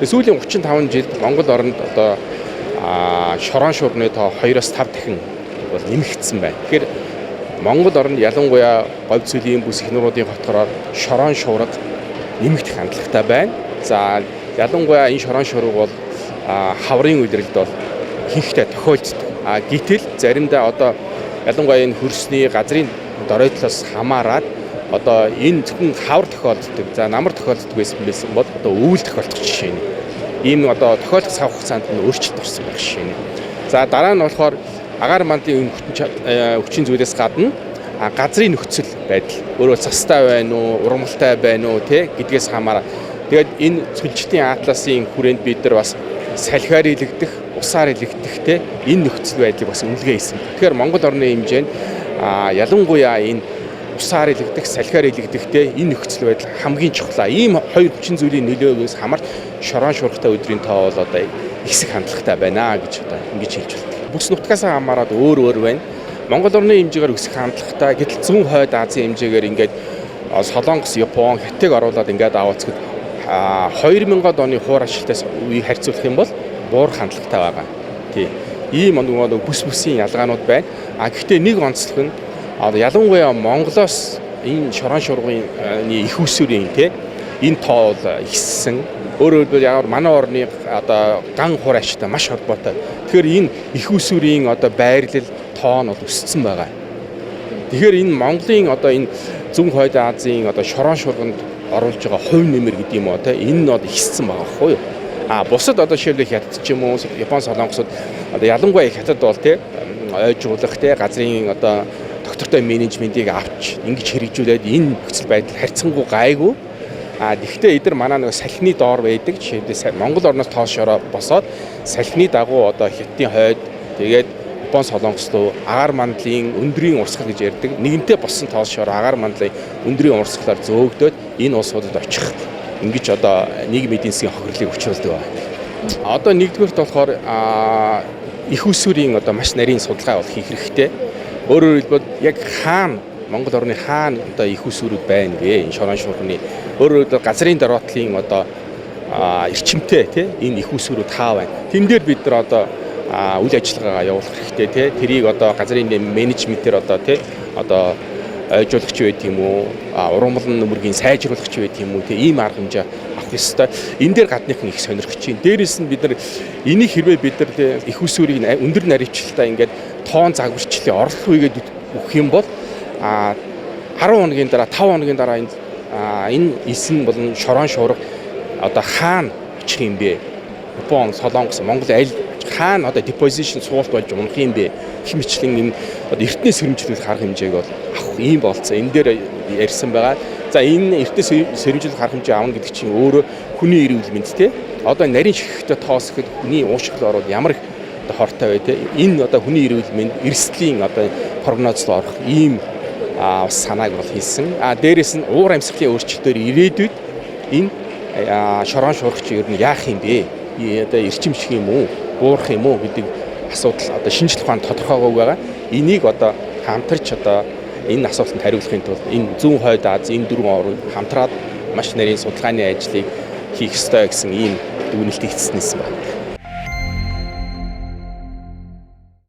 Сүүлийн 35 жилд Монгол оронд одоо шорон шуурны тоо 2-5 дахин бол нэмэгдсэн байна. Тэгэхээр Монгол оронд ялангуяа говь цөлийн бүс их нуруудын хотгороор шорон шуурга нэмэгдэх хандлагатай байна. За, ялангуяа энэ шорон шуурга бол хаврын улиралд бол ихэнхдээ тохиолддог. Гэтэл заримдаа одоо ялангуяа энэ хөрсний газрын доройтлоос хамаарат одоо энэ зөвхөн хавар тохиолддог, за намар тохиолддог байсан бол одоо өвөл тохиолдох жишээ нь. Ийм одоо тохиолдох цаг хугацаанд нь өөрчлөлт орсон байх жишээ нь. За, дараа нь болохоор агаар мандын хүчин зүйлээс гадна газрын нөхцөл байдал, өөрөөр цастай байна уу, ургамалтай байна уу тэ гэдгээс хамаарат. Тэгээд энэ цөлжтийн атласын хүрээнд бид нар бас салхиар илэгдэх, усаар илэгдэх тэ энэ нөхцөл байдлыг бас үнэлгээ хийсэн. Тэгэхээр Монгол орны хэмжээнд ялангуяа энэ усаар илэгдэх, салхиар илэгдэх тэ энэ нөхцөл байдал хамгийн чухлаа. Ийм хоёр хүчин зүйлийн нөлөөгөөс хамаарч шорон шуургатай өдрийн тоо бол одоо ихсэх хандлагатай байна гэж одоо ингэж хэлж байна. Бүс нутгаас хамаарат өөр өөр байна. Монгол орны хэмжээгээр өсөх хандлагатай. Гэтэл зүүн хойд Азийн хэмжээгээр ингээд Солонгос, Япон, Хятадыг оруулаад ингээд аваацгэд 2000-ад оны хуур ашигтаас үеийг харьцуулах юм бол буурах хандлагатай байгаа. Тий. Ийм нөгөө бүс бүсийн ялгаанууд байна. Гэхдээ нэг онцлог нь одоо ялангуяа Монголоос энэ шорон шуургын их усүрийн тий энэ тоо бол ихссэн. Өөрөөр хэлбэл яг манай орны одоо ган хур ашигтай маш холбоотой. Тэгэхээр энэ их усүрийн одоо байрлал тоо нь бол өссөн байгаа. Тэгэхээр энэ Монголын одоо энэ зүүн хойд Азийн одоо шорон шуурганд оруулж байгаа хувь нэмэр гэдэг юм уу те энэ нь одоо ихссэн байгаа байхгүй юу? Бусад одоо жишээлбэл Хятад ч юм уу, Япон, Солонгосод одоо ялангуяа Хятад бол те ойжуулах те газрын одоо доктортой менежментийг авч ингэж хэрэгжүүлээд энэ нөхцөл байдал харьцангуй гайгүй. Гэхдээ эдгээр манай нэг салхины доор байдаг. Жишээлбэл Монгол орноос тоос шороо босоод салхины дагуу одоо Хятадын хойд тэгээд Япон, Солонгос руу агаар мандлын өндрийн урсгал гэж ярьдаг. Нэгэнтээ болсон тоос шороо агаар мандлын өндрийн урсгалаар зөөгдөөд энэ улсуудад очих ингэж одоо нийгмийн эдийн засгийн хохирлыг учруулдаг байна. Одоо нэгдүгээрт болохоор их усүрийн одоо маш нарийн судалгаа бол хийх хэрэгтэй. Өөрөөр хэлбэл яг хаана Монгол орны хаана одоо их усүрүүд байна гэ энэ шорон шуурганы өөрөөр хэлбэл газрын дороотлын одоо эрчимтэй тий энэ их усүрүүд хаа байна. Тэн дээр бид нар одоо үйл ажиллагаагаа явуулах хэрэгтэй тий. Тэрийг одоо газрын менежментээр одоо тий одоо ойжуулагч байт юм уу, ургамал нүмергийн сайжруулагч байт юм уу тий ийм арга хэмжээ авах ёстой. Энэ дээр гадных нь их сонирхож байна. Дээрээс нь бид нар энийг хэрвээ бид нар их усүрийг өндөр наривчлалтай ингээд тоон загварчлалын орлого хийгээд өгөх юм бол 10 хоногийн дараа, 5 хоногийн дараа энэ эсэн болон шорон шуурга одоо хаана очих юм бэ? Япон, Солонгос, Монгол аль хаана одоо deposition суулт болж унах юм бэ? Гэх мэтлэн энэ одоо эртнээс сэрэмжлүүлэх арга хэмжээг бол авах ийм болцсон. Энэ дээр ярьсан байгаа. За, энэ эртнээс сэрэмжлүүлэх арга хэмжээ авна гэдэг чинь өөрөө хүний эрүүл мэнд те. Одоо нарийн ширхэгтэй тоос гэхэд хүний уушгил ороод ямар их одоо хортой бай те. Энэ одоо хүний эрүүл мэнд эрсдлийн одоо прогноз руу орох ийм бас санааг бол хийсэн. Дээрээс нь уур амьсгалын өөрчлөлтөөр ирээдүйд энэ шорон шуургач ер нь яах юм бэ? Одоо эрчимчих юм уу? Буурах юм уу гэдэг асуудал одоо шинжлэх ухаанд тодорхойгоогүй байгаа. Энийг одоо хамтарч одоо энэ асуултанд хариулахын тулд энэ зүүн хойд Аз энэ дөрвөн орн хамтраад маш нарийн судалгааны ажлыг хийх ёстой гэсэн ийм дүгнэлтийг хийсэн байна.